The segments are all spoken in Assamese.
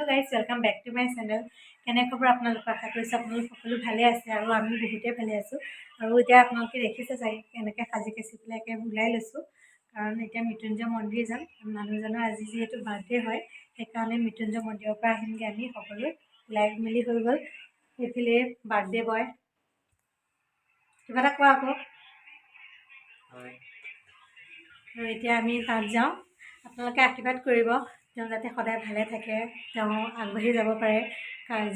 Guys, welcome back to my channel. কেনে খবৰ আপোনালোকৰ? আশা কৰিছোঁ আপোনালোক সকলো ভালে আছে আৰু আমি বহুতেই ভালে আছোঁ। আৰু এতিয়া আপোনালোকে দেখিছে চাগে কেনেকৈ সাজি কাচি পেলাই একে ওলাই লৈছোঁ, কাৰণ এতিয়া মৃত্যুঞ্জয় মন্দিৰ যাম। মানুহজনৰ আজি যিহেতু বাৰ্থডে হয়, সেইকাৰণে মৃত্যুঞ্জয় মন্দিৰৰ পৰা আহিমগৈ। আমি সকলো ওলাই মেলি হৈ গ'ল। সেইফালে বাৰ্থডে বয়, কিবা এটা কোৱা আকৌ। আৰু এতিয়া আমি তাত যাওঁ। আপোনালোকে আশীৰ্বাদ কৰিব তেওঁ যাতে সদায় ভালে থাকে, তেওঁ আগবাঢ়ি যাব পাৰে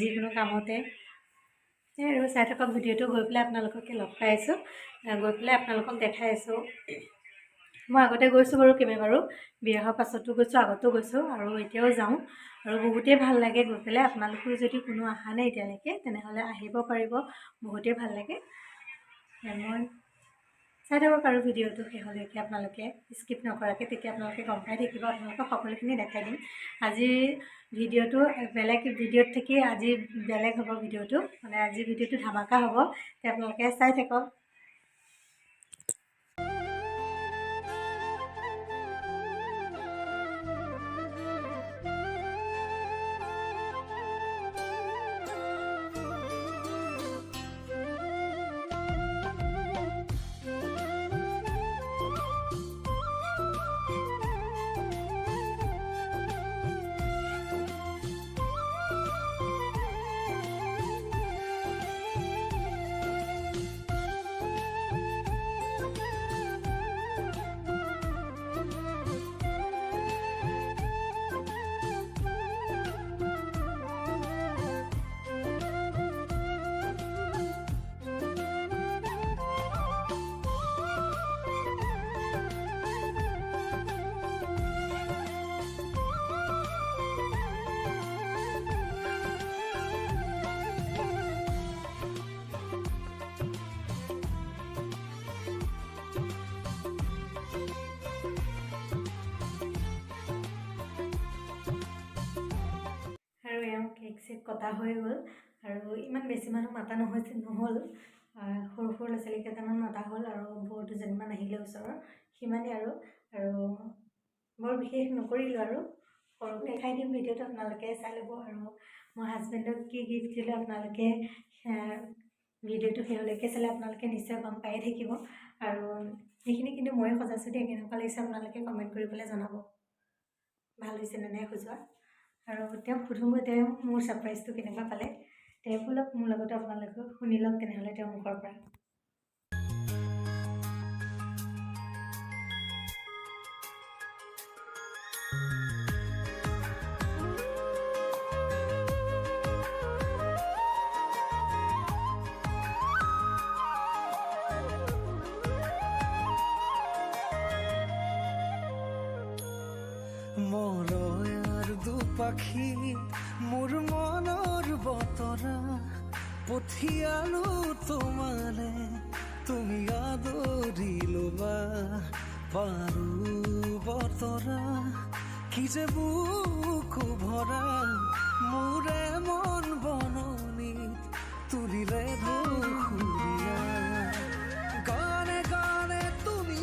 যিকোনো কামতে। সেই আৰু চাই থাকক ভিডিঅ'টো। গৈ পেলাই আপোনালোককে লগ পাই আছোঁ, গৈ পেলাই আপোনালোকক দেখাই আছোঁ। মই আগতে গৈছোঁ বাৰু কেইবাবাৰো, বিয়া হোৱাৰ পাছতো গৈছোঁ, আগতো গৈছোঁ আৰু এতিয়াও যাওঁ আৰু বহুতেই ভাল লাগে গৈ পেলাই। আপোনালোকেও যদি কোনো অহা নাই এতিয়ালৈকে, তেনেহ'লে আহিব পাৰিব, বহুতেই ভাল লাগে। মই চাই থাকক আৰু ভিডিঅ'টো শেষলৈকে আপোনালোকে স্কিপ নকৰাকৈ, তেতিয়া আপোনালোকে গম পাই থাকিব। আপোনালোকক সকলোখিনি দেখাই দিম। আজিৰ ভিডিঅ'টো বেলেগ ভিডিঅ'ত থাকি আজি বেলেগ হ'ব ভিডিঅ'টো, মানে আজিৰ ভিডিঅ'টো ধামাকা হ'ব, তে আপোনালোকে চাই থাকক। আৰু এওঁ কেক চেক কটা হৈ গ'ল। আৰু ইমান বেছি মানুহ মাতা নহৈছে নহ'ল, সৰু সৰু ল'ৰা ছোৱালী কেইটামান মাতা হ'ল আৰু বৌ দুজনীমান আহিলে ওচৰৰ, সিমানেই আৰু। আৰু বৰ বিশেষ নকৰিলোঁ আৰু সৰুকৈ দেখাই দিম ভিডিঅ'টো, আপোনালোকে চাই ল'ব। আৰু মই হাজবেণ্ডক কি গিফ্ট দিলোঁ আপোনালোকে ভিডিঅ'টো শেহলৈকে চালে আপোনালোকে নিশ্চয় গম পায়ে থাকিব। আৰু সেইখিনি কিন্তু ময়ে সজাইছোঁ দেই, কেনেকুৱা লাগিছে আপোনালোকে কমেণ্ট কৰি পেলাই জনাব, ভাল হৈছে নে নাই সজোৱা। আৰু তেওঁক সোধোঁগৈ তেওঁ মোৰ ছাৰপ্ৰাইজটো কেনেকুৱা পালে। তেওঁ ব'লক মোৰ লগতে আপোনালোকেও শুনি লওক তেনেহ'লে তেওঁৰ মুখৰ পৰা। পাখি মোৰ মনৰ বতৰা পঠিয়ালো তোমালে, তুমি আদৰি ল'বা পাৰো বতৰা। কি যে বুকু ভৰা মোৰে মন বননিত তুলিলে সুৰীয়া। গানে গানে তুমি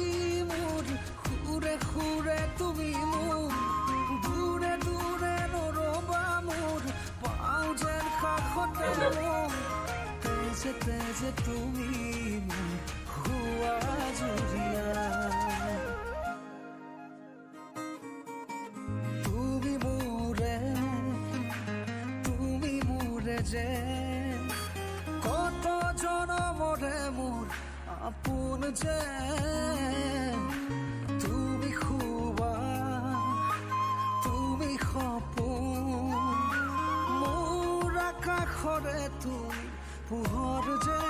মোৰ, সুৰে সুৰে তুমি মোৰ, দূৰে দূৰে নৰবা মোৰ, পাওঁ যেন কাষতে মোৰ, তেজে তেজে তুমি মোৰ হোৱা জুৰীয়া। তুমি মোৰে, তুমি মোৰে যে কত জনমৰে মোৰ আপোন যে, তুমি খুবা তুমি সপোন মোৰ আকাশৰে তুমি পোহৰ যে।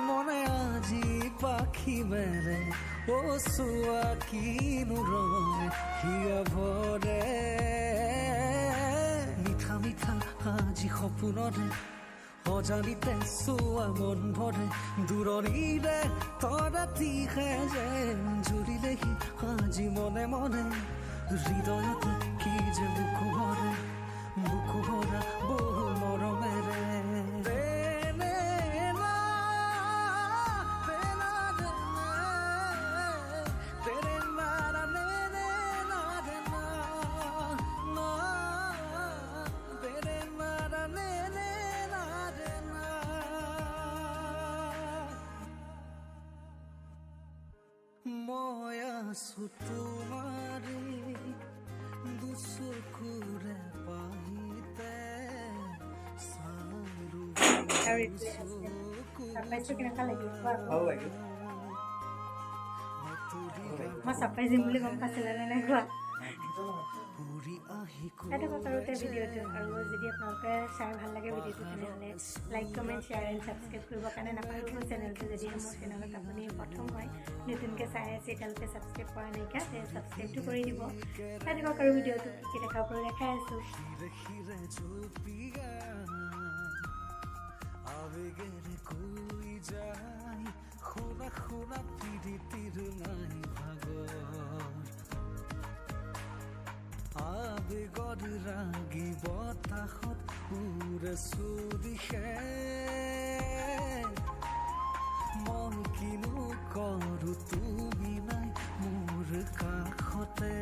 মনে আজি পাখি মেলে অ চোৱা কিনো ৰঙে হিয়া ভৰে, মিঠা মিঠা আজি সপোনৰে অজানিতে চোৱা মন ভৰে। দূৰণিৰে তৰাতিহে যেন জুৰিলেহি আজি মনে মনে, হৃদয়তে কি যে বুকু ভৰে, বুকু ভৰা বহু মৰমেৰে। তেৰে না ৰে নে না ৰে না না। আছো তোমাৰে দুচকুৰে পাহিতে চালো। আৰু এইটোৱে আছে। ছাৰপ্ৰাইজটো কেনেকুৱা লাগিল কোৱা আকৌ। ভাল লাগিল। মই ছাৰপ্ৰাইজ দিম বুলি গম পাইছিলে নে নাই কোৱা। উৰি আহি চাই থাকক আৰু এতিয়া ভিডিঅ'টো। আৰু যদি আপোনালোকে চাই ভাল লাগে ভিডিঅ'টো, তেনেহ'লে like, comment, share and subscribe কৰিবৰ কাৰণে নাপাহৰিব চেনেলটো। যদিহে মোৰ চেনেলত আপুনি প্ৰথম হয়, নতুনকৈ চাই আছে, এতিয়ালৈকে ছাবস্ক্ৰাইব কৰা নাইকিয়া, তে ছাবস্ক্ৰাইবটো কৰি দিব। চাই থাকক আৰু ভিডিঅ'টো, কি কি দেখাব পাৰোঁ দেখাই আছোঁ। শিৰে শিৰে জপিয়াই আবেগেৰে কৈ যায়, শুনা শুনা, পিৰিতিৰ নাই ভাগৰ। আবেগৰ ৰাগি বতাহত উৰে চৌদিশে। মই কিনো কৰো, তুমি নাই মোৰ কাষতে।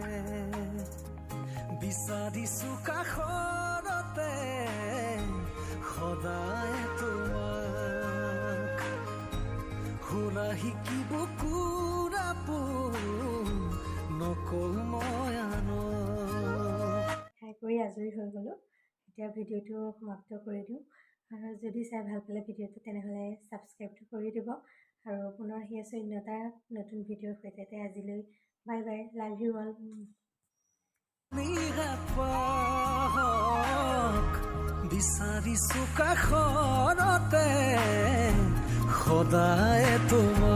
বিচাৰিছো কাষৰতে সদায় তোমাক। শুনা, শিকিব কুৰাপোন নকওঁ মই আনক। খাই কৰি আজৰি হৈ গ'লোঁ। এতিয়া ভিডিঅ'টো সমাপ্ত কৰি দিওঁ। আৰু যদি চাই ভাল পালে ভিডিঅ'টো, তেনেহ'লে ছাবস্ক্ৰাইবটো কৰি দিব। আৰু পুনৰ আহি আছোঁ অন্য এটা নতুন ভিডিঅ'ৰ সৈতে। তে আজিলৈ bye bye, love you all. নিৰাপক বিচাৰিছো কাষৰতে সদায় তোমাক।